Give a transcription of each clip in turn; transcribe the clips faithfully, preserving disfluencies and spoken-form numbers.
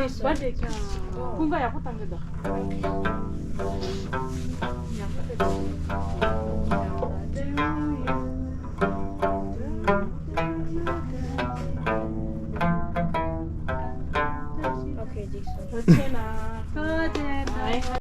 ཐུགས་རྗེ་གནང་། ཀུན་དགའ་ཡག་པོ་བཏང་གི་འདུག་ཡག་པོ་བཏང་གི་འདུག་ཨོ་ཁེ། ཐུགས་རྗེ་གནང་། ཐུགས་རྗེ་གནང་།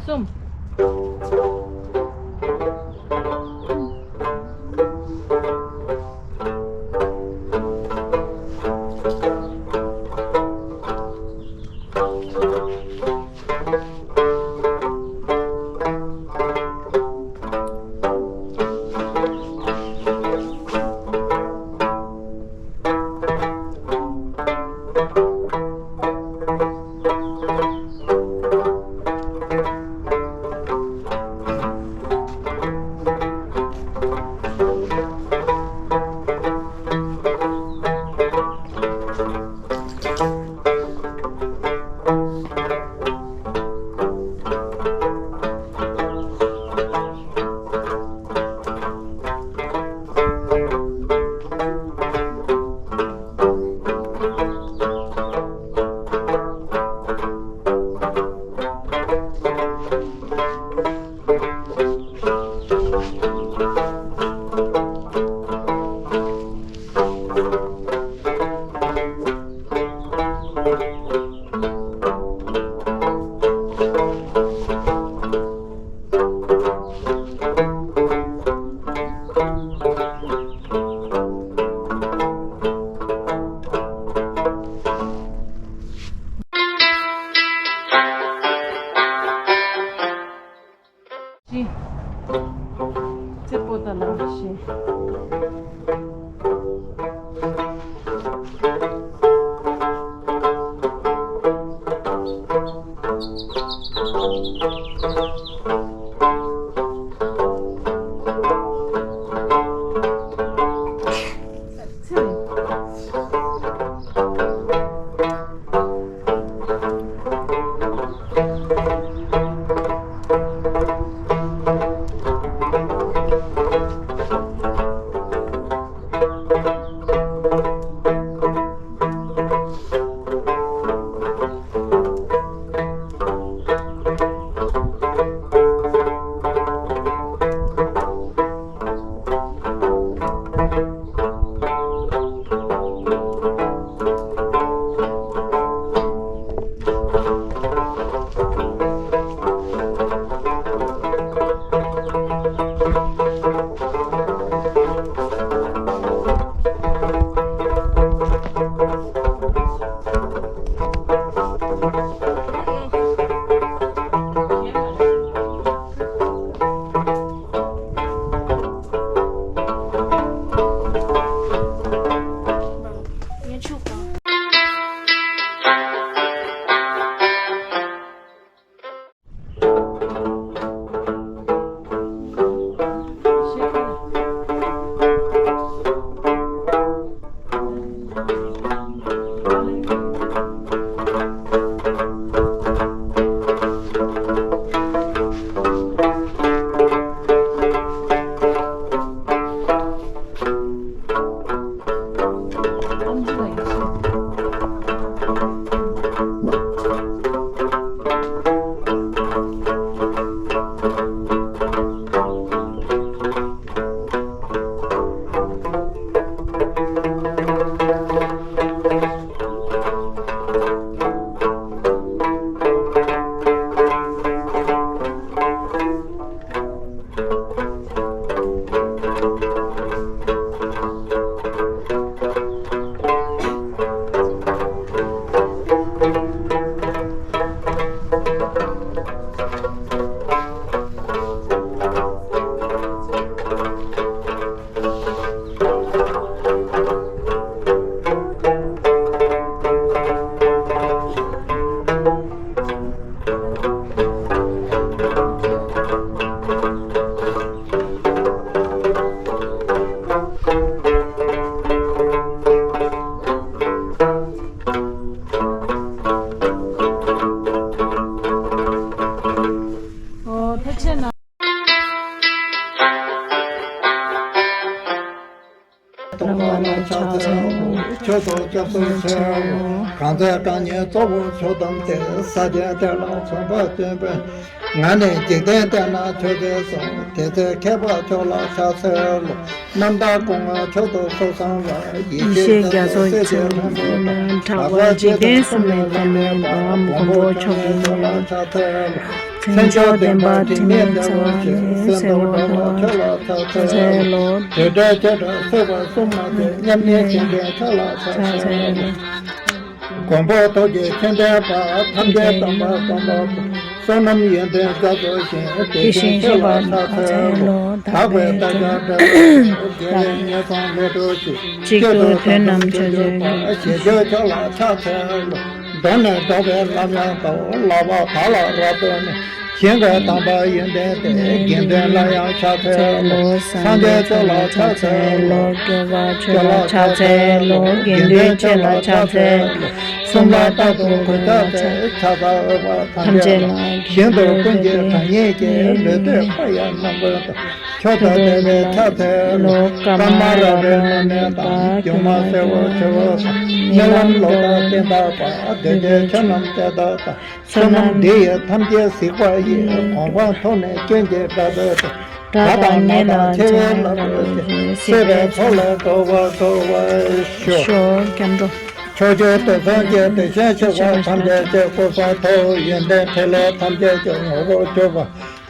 གསུམ། ཅི། ཙི་པོ་ཏ་ལ་ཤི། ཨོ། ཕལ་ཆེར་ན། སྟོང་པ་ལ་ཕྱག་འཚལ་ལོ། མཆོད་དོ་སྐྱབས་སུ་མཆིའོ། གང་ཚེ་རྐང་གཉིས་གཙོ་བོ་མཆོག་བསྡམས་ཏེ། ས་སྟེང་དེ་ལ་མཚོན་པ་སྟོན་པས། ང་ནི་འཇིག་རྟེན་དེ་ན་མཆོད་པའི་གསུང་། དེ་ཚེ་མཁས་པ་མཆོག་ལ་ཕྱག་འཚལ་ལོ། རྣམ་དག་སྐུ་ལྔ་མཆོག་ཏུ་སོ་བཟུང་བ། ཡེ་ཤེས་རྒྱ་མཚོ་ཆེན་པོ་ལས་གྲགས་པ། འཇིག་རྟེན་གསུམ་ལས་འདས་མེད་པ་མགོན་པོ་མཆོག་གི་མཆོག་ལ་ཕྱག་འཚལ་ལོ། མཚན་མཆོག་ལྡན་པ་དྲི་མེད་མཚན་དབང་ཞེས། སྲས་མོ་གྲོགས་མཆོག་ལ་ཕྱག་འཚལ་ལོ། དྲོད་འདྲ་ཆེ་དྲགས་སྲེད་པ་གསུམ་མ་ཟད། མཉམ་ཉིད་སེམས་ཅན་མཆོག་ལ་ཕྱག་འཚལ་ལོ། མགོན་པོ་ཐུགས་རྗེ་ཆེ་ལྡན་པ། ཐམས་ཅད་སྟོན་པ་སྟོན་པ་པོ། བསོད་ནམས་ཡོན་ཏན་རྫོགས་སུ་ཞིང་། དེ་བཞིན་གཤེགས་པ་ལ་ཕྱག་འཚལ་ལོ། དག་པའི་བསྟན་བཅོས་འགྲེལ་བའི་ཚུལ། རྒྱལ་བའི་ངན་སོང་ལས་གྲོལ་ཕྱིར། གཅིག་ཏུ་དོན་རྣམས་ཆོས་སྤྱོད་ཀྱི། ཞེས་བརྗོད་མཆོག་ལ་ཕྱག་འཚལ་ལོ། གདོད་ནས་བཟློག་པའི་ལམ་ཡང་དག། ལག་པ་བག་ལ་རབ་བསྟོད་ནས། ཞིང་བཀོད་དམ་པ་ཡོན་ཏན་ཏེ། དགེ་འདུན་ལ་ཡང་ཕྱག་འཚལ་ལོ། སངས་རྒྱས་ཆོས་ལ་ཕྱག་འཚལ་ལོ། སྐྱོབ་པ་ཆོས་ལ་ཕྱག་འཚལ་ལོ། དགེ་འདུན་ཆོས་ལ་ཕྱག་འཚལ་ལོ། གསུམ་ལ་རྟག་ཏུ་གུས་ཕྱག་འཚལ། ཕྱག་འཚལ་འོས་པ་ཐམས་ཅད་ལ། ཞིང་དུ་ཀུན་གྱི་གྲགས་སྙན་གྱི། ལུས་བཏུད་ཕ་ཡི་ནང་ཁོག་ཏུ། མཆོག་ཏུ་བདེ་བའི་ཕྱག་འཚལ་ལོ། ཀ་མ་ར་བའི་སྣུམ་ལྡན་དང་། རྒྱུ་མ་སེར་པོ་ཆེ་བོ་དང་། རྨི་ལམ་ལོག་ལྟ་སྟོན་དག་པ། བདུད་ཀྱི་ཆོས་རྣམས་སྤྱད་དག་དང་། བསོད་ནམས་འདི་ཡིས་ཐམས་ཅད་གཟིགས་པ་ཡི། གོ་འཕང་ཐོབ་ནས་སྐྱོན་གྱིས་བྲལ་བའི་དོན། དགྲ་དང་ཉེ་ལ་མཆེ་བའི་རླབས་ཀྱིས། བསད་པའི་ཚོགས་ལས་གྲོལ་བར་གྱུར་པར་ཤོག་ཤོག་སྐྱབས་འགྲོ། ཕྱོགས་བཅུའི་དུད་ཚང་གི། དེ་བཞིན་གཤེགས་པ་ཐམས་ཅད་ཀྱི། སྐུ་གསུང་ཐུགས་ཡོན་ཏན་ཕྲིན་ལས་ཐམས་ཅད་ཀྱི་ངོ་བོར་གྱུར་པ།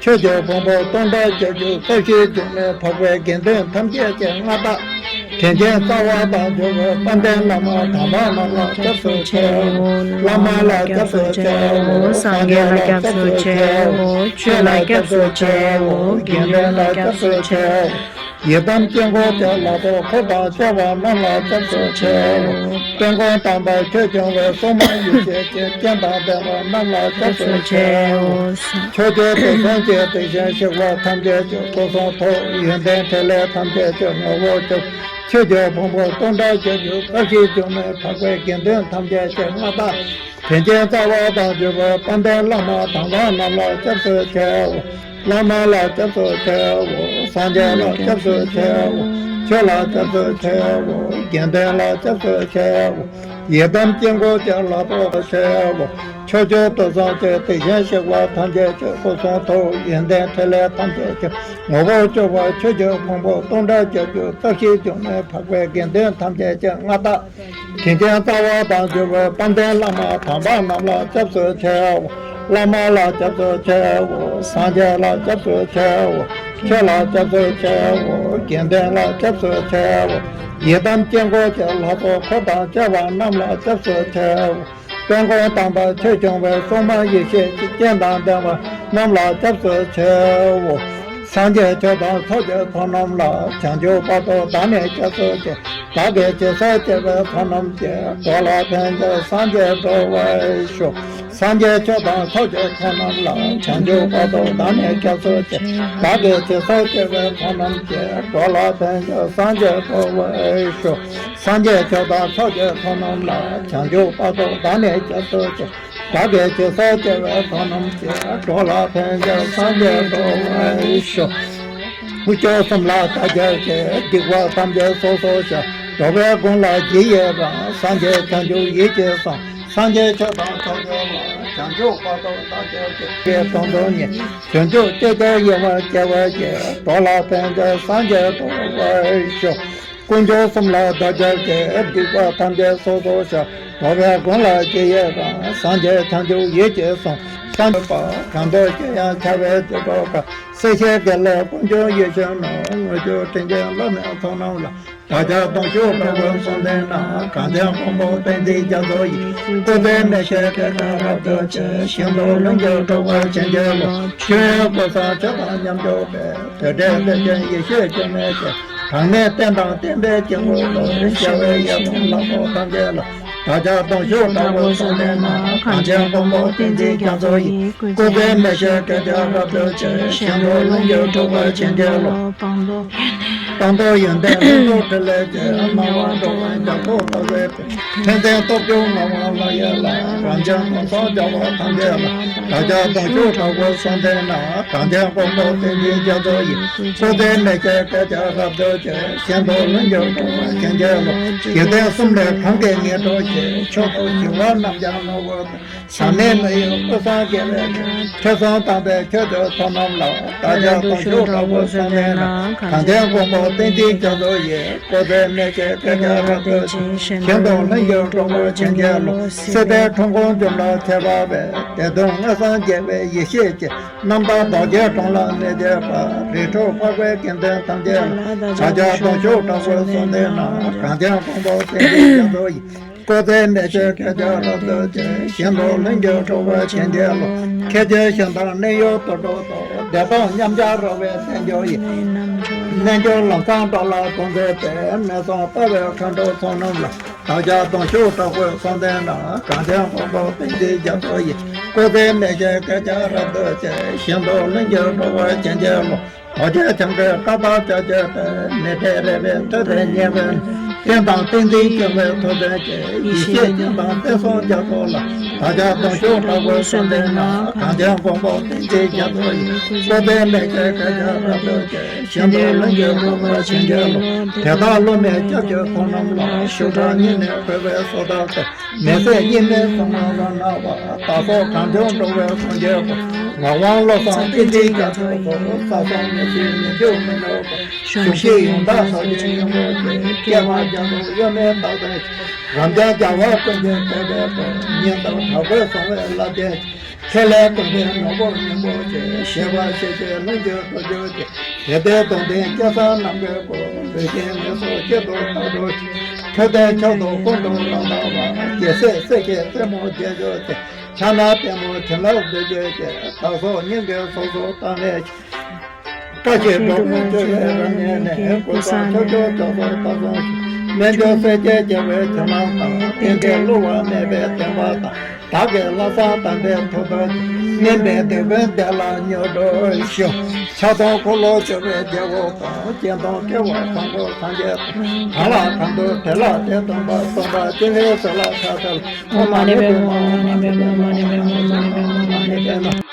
ཆོས་ཀྱི་ཕུང་པོ་སྟོང་ཕྲག་བརྒྱད་ཅུ་རྩ་བཞིའི་འབྱུང་གནས་འཕགས་པའི་དགེ་འདུན་ཐམས་ཅད་ཀྱི་མངའ་བདག་དྲིན་ཅན་རྩ་བ་དང་སྦྱོར་བའི་དཔལ་ལྡན་བླ་མ་དམ་པ་རྣམས་ལ་སྐྱབས་སུ་མཆིའོ། བླ་མ་ལ་སྐྱབས་སུ་མཆིའོ། སངས་རྒྱས་ལ་སྐྱབས་སུ་མཆིའོ། ཆོས་ལ་སྐྱབས་སུ་མཆིའོ། དགེ་འདུན་ལ་སྐྱབས་སུ་མཆིའོ། ཡི་དམ་དཀྱིལ་འཁོར་གྱི་ལྷ་ཚོགས་འཁོར་དང་བཅས་པ་རྣམས་ལ་སྐྱབས་སུ་མཆིའོ། དཔལ་མགོན་དམ་པ་ཆོས་སྐྱོང་བའི་སྲུང་མ་ཡེ་ཤེས་ཀྱི་སྤྱན་དང་ལྡན་པ་རྣམས་ལ་སྐྱབས་སུ་མཆིའོ། ཕྱོགས་བཅུའི་དུད་ཚང་གི། དེ་བཞིན་གཤེགས་པ་ཐམས་ཅད་ཀྱི། སྐུ་གསུང་ཐུགས་ཡོན་ཏན་ཕྲིན་ལས་ཐམས་ཅད་ཀྱི་ངོ་བོར་གྱུར། ཆོས་ཀྱི་ཕུང་པོ་སྟོང་ཕྲག་བརྒྱད་ཅུ་རྩ་བཞིའི་འབྱུང་གནས་འཕགས་པའི་དགེ་འདུན་ཐམས་ཅད་ཀྱི་མངའ་བདག་དྲིན་ཅན་རྩ་བ་དང་སྦྱོར་བའི་དཔལ་ལྡན་བླ་མ་དམ་པ་རྣམས་ལ་སྐྱབས་སུ་མཆིའོ། བླ་མ་ལ་སྐྱབས་སུ་མཆིའོ། སངས་རྒྱས་ལ་སྐྱབས་སུ་མཆིའོ། ཆོས་ལ་སྐྱབས་སུ་མཆིའོ། དགེ་འདུན་ལ་སྐྱབས་སུ་མཆིའོ། ཡི་དམ་དཀྱིལ་འཁོར་གྱི་ལྷ་ཚོགས་མཆིའོ། ཕྱོགས་བཅུའི་དུད་ཚང་གི། དེ་བཞིན་གཤེགས་པ་ཐམས་ཅད་ཀྱི། སྐུ་གསུང་ཐུགས་ཡོན་ཏན་ཕྲིན་ལས་ཐམས་ཅད་ཀྱི་ངོ་བོར་གྱུར་པ། ཆོས་ཀྱི་ཕུང་པོ་སྟོང་ཕྲག་བརྒྱད་ཅུ་རྩ་བཞིའི་འབྱུང་གནས་འཕགས་པའི་དགེ་འདུན་ཐམས་ཅད་ཀྱི་མངའ་བདག་དྲིན་ཅན་རྩ་བ་དང་སྦྱོར་བའི་དཔལ་ལྡན་བླ་མ་དམ་པ་རྣམས་ལ་སྐྱབས་སུ་མཆིའོ། བླ་མ་ལ་སྐྱབས་སུ་མཆིའོ། སངས་རྒྱས་ལ་སྐྱབས་སུ་མཆིའོ། ཆོས་ལ་སྐྱབས་སུ་མཆིའོ། དགེ་འདུན་ལ་སྐྱབས་སུ་མཆིའོ། ཡི་དམ་དཀྱིལ་འཁོར་གྱི་ལྷ་ཚོགས་འཁོར་དང་བཅས་པ་རྣམས་ལ་སྐྱབས་སུ་མཆིའོ། དཔལ་མགོན་དམ་པ་ཆོས་སྐྱོང་བའི་སྲུང་མ་ཡེ་ཤེས་ཀྱི་སྤྱན་དང་ལྡན་པ་རྣམས་ལ་སྐྱབས་སུ་མཆིའོ། སངས་རྒྱས་ཆོས་དང་ཚོགས་ཀྱི་མཆོག་རྣམས་ལ། བྱང་ཆུབ་བར་དུ་བདག་ནི་སྐྱབས་སུ་མཆི། བདག་གིས་ཇི་སྲིད་སྐྱེ་བའི་བསོད་ནམས་ཀྱིས། འགྲོ་ལ་ཕན་ཕྱིར་སངས་རྒྱས་འགྲུབ་པར་ཤོག་སངས་རྒྱས་ཆོས་དང་ཚོགས་ཀྱི་མཆོག་རྣམས་ལ། བྱང་ཆུབ་བར་དུ་བདག་ནི་སྐྱབས་སུ་མཆི། བདག་གིས་ཇི་སྲིད་སྐྱེ་བའི་བསོད་ནམས་ཀྱིས། འགྲོ་ལ་ཕན་ཕྱིར་སངས་རྒྱས་འགྲུབ་པར་ཤོག་སངས་རྒྱས་ཆོས་དང་ཚོགས་ཀྱི་མཆོག་རྣམས་ལ། བྱང་ཆུབ་བར་དུ་བདག་ནི་སྐྱབས་སུ་མཆི། བདག་གིས་ཇི་སྲིད་སྐྱེ་བའི་བསོད་ནམས་ཀྱིས། འགྲོ་ལ་ཕན་ཕྱིར་སངས་རྒྱས་འགྲུབ་པར་ཤོག་དཀོན་མཆོག་གསུམ་ལ་བདག་སྐྱབས་མཆི། སྡིག་པ་ཐམས་ཅད་སོ་སོར་བཤགས། འགྲོ་བའི་མགོན་ལ་རྗེས་ཡི་རང་། སངས་རྒྱས་བྱང་ཆུབ་ཡིད་ཀྱིས་བཟུང་། སངས་རྒྱས་ཆོས་དང་ཐམས་ཅད་ལ། བྱང་ཆུབ་བར་དུ་བདག་སྐྱབས་མཆི། བའི་དོན་དུ་ནི། བྱང་ཆུབ་སྤྱོད་པའི་ཡིད་མ་སྐྱེ་བར་བགྱི། འགྲོ་ལ་ཕན་ཕྱིར་སངས་རྒྱས་འགྲུབ་པར་ཤོག་དཀོན་མཆོག་གསུམ་ལ་བདག་སྐྱབས་མཆི། སྡིག་པ་ཐམས་ཅད་སོ་སོར་བཤགས། འགྲོ་བའི་མགོན་ལ་རྗེས་ཡི་རང་། སངས་རྒྱས་བྱང་ཆུབ་ཡིད་ཀྱིས་བཟུང་། སངས་རྒྱས་པ་གང་དུ་སྐྱེ་ཡང་། འཆི་བའི་དུས་འགྲོ་ཀ་སྲས་བཅས་དགེ་ལེགས་དཀོན་མཆོག་ཡིད་བཞིན་ནོར། དངོས་གྱུར་དྲིན་ཅན་བླ་མའི་ཚོགས་རྣམས་ལ། བདག་ཅག་སྟོང་ཕྲག་དྲུག་པོ་གསུམ་ལྡན་ན། གངས་ཅན་ཀོང་པོ་བསྟན་འཛིན་རྒྱ་མཚོ་ཡི། སྐུ་ཚེ་མི་ཤིགས་བསྐལ་བརྒྱར་རབ་ཏུ་བརྗིད། ཞིང་རྡུལ་ལྷུན་གྱིས་གྲུབ་པར་བྱིན་གྱིས་རློབས། ཆོས་དབྱིངས་སྐུ་གསུམ་ཆོས་དང་མཉམ་གྱུར་པའི། བདུད་བྲལ་བདེ་ཆེན་ཡེ་ཤེས་སྒྱུ་མའི་ཞིང་། གྲངས་མེད་རྟེན་དང་བརྟེན་པའི་དཀྱིལ་འཁོར་དུ། རྒྱལ་བའི་ཡང་སྲིད་ལྷ་ཚོགས་ཐམས་ཅད་ལ། བདག་ཅག་སྟོང་ཕྲག་དྲུག་པོ་གསུམ་ལྡན་ན། གངས་ཅན་ཀོང་པོ་བསྟན་འཛིན་རྒྱ་མཚོ་ཡི། སྐུ་ཚེ་མི་ཤིགས་བསྐལ་བརྒྱར་རབ་ཏུ་བརྗིད། ཞིང་རྡུལ་ལྷུན་གྱིས་གྲུབ་པར་བྱིན་གྱིས་རློབས། སྤངས་རྟོགས་ཡོན་ཏན་ལྷུན་གྲུབ་ཕྲིན་ལས་ཀྱི། སྣང་བ་འགྲོ་བའི་རྒྱ་མཚོ་ལྟ་བུའི་དཔལ། མཁྱེན་བརྩེ་སྟོབས་བཅུ་མངའ་དབང་ལྷ་ཡི་ལྷ། རང་བྱུང་ངོ་མཚར་རྒྱལ་བ་ཐམས་ཅད་ལ། བདག་ཅག་སྟོང་ཕྲག་དྲུག་པོ་གསུམ་ལྡན་ན། གངས་ཅན་ཀོང་པོ་བསྟན་འཛིན་རྒྱ་མཚོ་ཡི། སྐུ་ཚེ་མི་ཤིགས་བསྐལ་བརྒྱར་རབ་ཏུ་བརྗིད། ཞིང་རྡུལ་ལྷུན་གྱིས་གྲུབ་པར་བྱིན་གྱིས་རློབས། འཇིག་རྟེན་གསུམ་ལས་གང་གིས་ངེས་འགྲོ་ཞིང་། མཆོག་ཏུ་གྱུར་པ་རྣམས་ཀྱང་ནོར་བུ་དང་། ཟག་མེད་མི་གཡོ་སྐུ་གསུམ་རྒྱལ་བའི་ཞིང་། ཐོས་བསམ་དམ་པའི་ཆོས་ཀྱི་ཚོགས་རྣམས་ལ། བདག་ཅག་སྟོང་ཕྲག་དྲུག་པོ་གསུམ་ལྡན་ན། གངས་ཅན་ཀོང་པོ་བསྟན་འཛིན་རྒྱ་མཚོ་ཡི། སྐུ་ཚེ་མི་ཤིགས་བསྐལ་བརྒྱར་རབ་ཏུ་བརྗིད། ཞིང་རྡུལ་ལྷུན་གྱིས་གྲུབ་པར་བྱིན་གྱིས་རློབས། སྲིད་པའི་འཁྲུལ་འཁོར་འཇོམས་ལ་མཆོད་པ་འབུལ། བདེ་སྟོང་མངོན་སུམ་རྒྱལ་བའི་ཡེ་ཤེས་ཀྱི། རྣམ་དག་རྡོ་རྗེ་གྲོང་ལ་གནས་བྱེད་པ། རིགས་དྲུག་འཕགས་པའི་དགེ་འདུན་ཐམས་ཅད་ལ། བདག་ཅག་སྟོང་ཕྲག་དྲུག་པོ་གསུམ་ལྡན་ན། གངས་ཅན་ཀོང་པོ་བསྟན་འཛིན་རྒྱ་མཚོ་ཡི། སྐུ་ཚེ་མི་ཤིགས་བསྐལ་བརྒྱར་རབ་ཏུ་བརྗིད། ཞིང་རྡུལ་ལྷུན་གྱིས་གྲུབ་པར་བྱིན་གྱིས་རློབས། ཁྱེད་ཀྱི་ཞིང་དང་གནས་ཡུལ་དུར་ཁྲོད་དུ། བདེ་སྟོང་མཉམ་གཞག་རོལ་པའི་རྣལ་འབྱོར་ཡིས། རྣལ་འབྱོར་ལམ་བཟང་འགྲོ་ལ་དོན་མཛད་པའི། ངན་སོང་ལྟ་བའི་མཁའ་འགྲོའི་ཚོགས་རྣམས་ལ། བདག་ཅག་སྟོང་ཕྲག་དྲུག་པོ་གསུམ་ལྡན་ན། གངས་ཅན་ཀོང་པོ་བསྟན་འཛིན་རྒྱ་མཚོ་ཡི། སྐུ་ཚེ་མི་ཤིགས་བསྐལ་བརྒྱར་རབ་ཏུ་བརྗིད། ཞིང་རྡུལ་ལྷུན་གྱིས་གྲུབ་པར་བྱིན་གྱིས་རློབས། རྡོ་རྗེ་འཆང་ཁྱེད་བཀའ་དང་བཅའ་བརྒྱུད་པའི། མི་འབྲལ་རས་པའི་ཐོད་པའི་སྙན་པའི། རྟེན་དང་བསྟན་འཛིན་སྐྱོང་བའི་ཐུགས་རྗེ་ཆེ། ཡེ་ཤེས་སྙིང་དང་བསྟན་སྲུང་རྒྱ་མཚོ་ལ། བདག་ཅག་སྟོང་ཕྲག་དྲུག་པོ་གསུམ་ལྡན་ན། གངས་ཅན་ཀོང་པོ་བསྟན་འཛིན་རྒྱ་མཚོ་ཡི། སྐུ་ཚེ་མི་ཤིགས་བསྐལ་བརྒྱར་རབ་ཏུ་བརྗིད། ཞིང་རྡུལ་ལྷུན་གྱིས་གྲུབ་པར་བྱིན་གྱིས་རློབས། དེ་དག་སློབ་མའི་སྐྱབས་ཀྱི་མཐུ་རྣམས་ལ། ཞུ་དག་སྙིང་ནས་གུས་པས་གསོལ་བ་འདེབས། མི་ཟད་སྙིགས་མའི་གཟུགས་སྣང་རབ་སྣང་བ། བདག་སོགས་གངས་ལྗོངས་འགྲོ་བའི་སངས་རྒྱས་པ། ངག་དབང་བློ་བཟང་བསྟན་འཛིན་རྒྱ་མཚོ་སོགས། ས་སོགས་མི་ཤིགས་ཉིན་གཅིག་མི་ནུབ་པ། གཞོམ་གཞིག་ཡོངས་དག་ཟབ་ཆོས་སྙིང་པོ་ཆེ། སྐྱེ་བ་རྒྱ་མཚོ་གཡོ་མེད་རྟག་ཏུ་ཞི། རབ་འབྱམས་རྒྱལ་བ་ཀུན་གྱི་བསྟན་པའི་སྐུ། ཉིད་དང་འདྲ་བར་བཟང་བའི་རླབས་ཆེན། ཁྱེད་ལས་གོང་མའི་ནོར་བུ་སྙིང་པོ་ཆེ། ཞི་བ་ཞི་བྱེད་ལྷུན་གྱིས་གྲུབ་གྱུར་ཅིག་དེ་ལྟའི་སྟོང་ཐུན་སྐལ་བཟང་ནམ་མཁའི་སྐུ། ལུས་ཅན་ངན་སོང་གཅིག་ཏུ་བརྟག་གྲོལ་ཅིག་ཁྱོད་བདེ་མཆོག་ཏུ་ཀུན་ཏུ་རང་དག་པ། རྒྱལ་སྲས་སྲས་ཀྱི་རྩེ་མོར་མཇལ་གྱུར་ཅིག་ཕྱག་ན་པདྨོ་བྱིན་རླབས་སྤེལ་གྱུར་ཅིག་བདག་སོགས་སྙིང་གི་གཟུགས་སུ་བལྟམས་ནས། བཀྲ་ཤིས་འགྲོ་ཀུན་སྤྱོད་པའི་རབ་བརྙེས་ནས། ཀུན་བཟང་མཆོག་གྱུར་མཆོག་གསུམ་ལྟ་སོགས་ཀྱི། རྣལ་འབྱོར་སྲས་བཅས་རྒྱལ་བའི་བྱིན་རླབས་དང་། རྟེན་འབྲེལ་བསླུ་བ་མེད་པའི་བདེན་པ་དང་། བདག་གི་ལྷག་བསམ་དམ་པའི་མཐུ་སྟོབས་ཀྱིས། སྨིན་པའི་དེད་དཔོན་བདེ་ལ་མྱུར་འགྲོ་ཤོག་ཕྱག་སྟོང་འཁོར་ལོ་སྤྱོད་པའི་རྒྱལ་པོ་དང་། སྤྱན་སྟོང་བསྐལ་པ་བཟང་པོ་སངས་རྒྱས་དང་། གང་ལ་གང་འདུལ་དེ་ལ་དེ་སྟོན་པ། སྟོན་པ་སྤྱན་རས་གཟིགས་ལ་ཕྱག་འཚལ། ཨོཾ་མ་ཎི་པདྨེ་ཧཱུྃ། མ་ཎི་པདྨེ་ཧཱུྃ། མ་ཎི་པདྨེ་ཧཱུྃ། མ་ཎི་པདྨེ་ཧཱུྃ། མ་ཎི་པདྨེ་ཧཱུྃ།